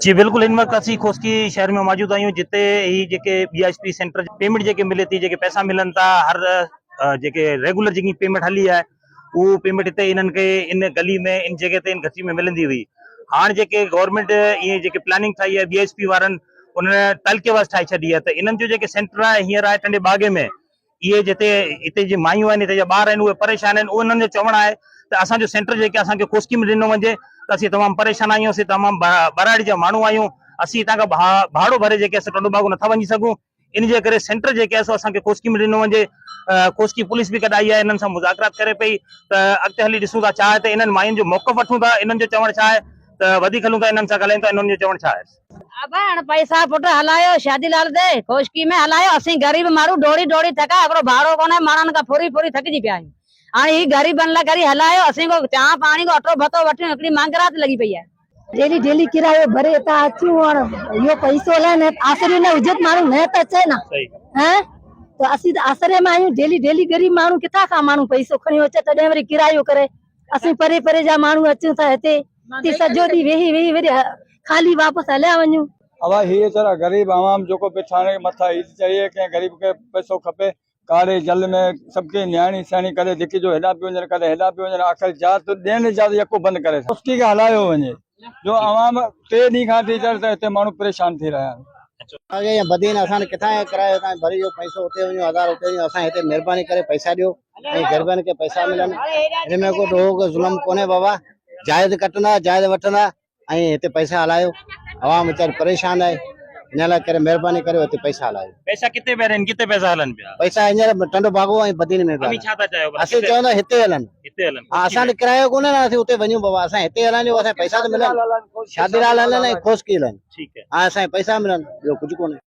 جي بلڪل هن وقت اسين کوسڪي شهر ۾ موجود آهيون جتي هي جيڪي B S P centre payment جيڪي ملي ٿي جيڪي پئسا ملن ٿا هر جيڪي ريگولر جيڪي پيمنٽ هلي آهي اهو پيمنٽ هتي انهن کي ان گلي ۾ ان جڳهه تي ان گهٽي ۾ ملندي هئي هاڻ جيڪي گورنمينٽ اهي جيڪي پلاننگ ٺاهي آهي بي ايس پي وارن انهن تعلقي واز ٺاهي ڇڏي آهي ته انهن جو جيڪي سينٽر آهي هينئر آهي ٽنڊي باگي ۾ اهي جتي هتي جي مايون آهن هتي جا ٻار آهن اهي پريشان آهن انهن جو چوڻ آهي ته اسان جو سينٽر جيڪي اسان کي کوسڪي ۾ ڏنو وڃي ته اسين تمام پريشان آهيون اسين تمام ٻهراڙي جا ماڻهو آهيون اسين هتان کان ڀاڙو ڀري جيڪي اسين ٽنڊو باگو نٿا وڃي سگهون ان جي ڪري سينٽر جيڪي آهي سو اسان کي کوسڪي ۾ ڏنو وڃي کوسڪي پوليس به گڏ آئي آهي انهن سان مذاڪرات ڪري پئي ته اڳتي هلي ڏسون ٿا ڇا آهي ته انهن ماين جو موقف وٺون ٿا انهن جو چوڻ ڇا آهي ته وڌيڪ هلون ٿا انهن سان ڳالهايون ٿا انهن جو چوڻ ڇا آهي. ابا هاڻ پئسا پٽ هلايو شادي لال تي خوشڪي ۾ هلايو اسين غريب ماڻهو ڊوڙي ڊوڙي ٿڪا هڪڙو ڀاڙو ڪونهي ماڻهن کان ڦري ڦري ٿڪجي پيا آهيون هاڻ هي غريبن لاء ڪري هلايو اسين ڪو چانهه پاڻي ڪو اٽو ڀتو وٺيون هڪڙي مانگرات لڳي پئي آهي. ڊيلي ڊيلي ڪرايو ڀري هتان اچون هاڻ اهو پئسو هلائي نه آسري نه هجي ته ماڻهو نه ته اچي نه هه ته اسين ته آسري ۾ آهيون ڊيلي ڊيلي غريب ماڻهو ڪٿان کان ماڻهو پئسو کڻي اچي تڏهن وري ڪرايو ڪري اسين پري پري جا ماڻهو اچون ٿا هتي هتي سڄو ڏينهن ويهي ويهي وري خالي واپس هليا وڃون. اوا هي ويچارا غريب عوام جيڪو پڇاڻي کي مٿا هي چئي ڪنهن غريب کي پئسو کپي ڪاڙهي جل ۾ سڀ ڪنهن نياڻي سياڻي ڪري جيڪي جو هيڏا پيو وڃن ڪڏهن هيڏا پيو وڃن آخر جات ڏين اجازت يڪو بند ڪري سسڪي کي هلايو وڃي جو عوام ٽي ڏينهن کان ٿي چڙ ته هتي ماڻهو پريشان ٿي رهيا آهن. اڳي يا بدين اسان ڪٿان جو ڪرايو تان ڀري جو پئسو اتي وڃو هزار اتي وڃو اسان هتي مهرباني ڪري پئسا ڏيو ۽ غريبن کي پئسا ملن هن ۾ ڪو ڏوهه ڪو ظلم ڪونهي بابا جائز ڪٽندا جائز وٺندا ۽ هتي پئسا هلايو عوام ويچاري پريشان آهي ان لاء ڪري مهرباني ڪريو هتي پئسا هلايو. پئسا ڪٿي پيا رهن ڪٿي پئسا هلن پيا. پئسا هينئر ٽنڊو باگو ۽ بدين ۾ پيا اوهين ڇا ٿا چاهيو اسين چون ٿا هتي هلن هتي هلن ها اسان وٽ ڪرايو ڪونهي نه اسين اتي وڃون بابا اسان هتي هلن جو اسان پئسا ته ملن شادي لال هلن ۽ کوسڪي هلن ٺيڪ ها اسان کي پئسا ملن ٻيو ڪجهه ڪونهي.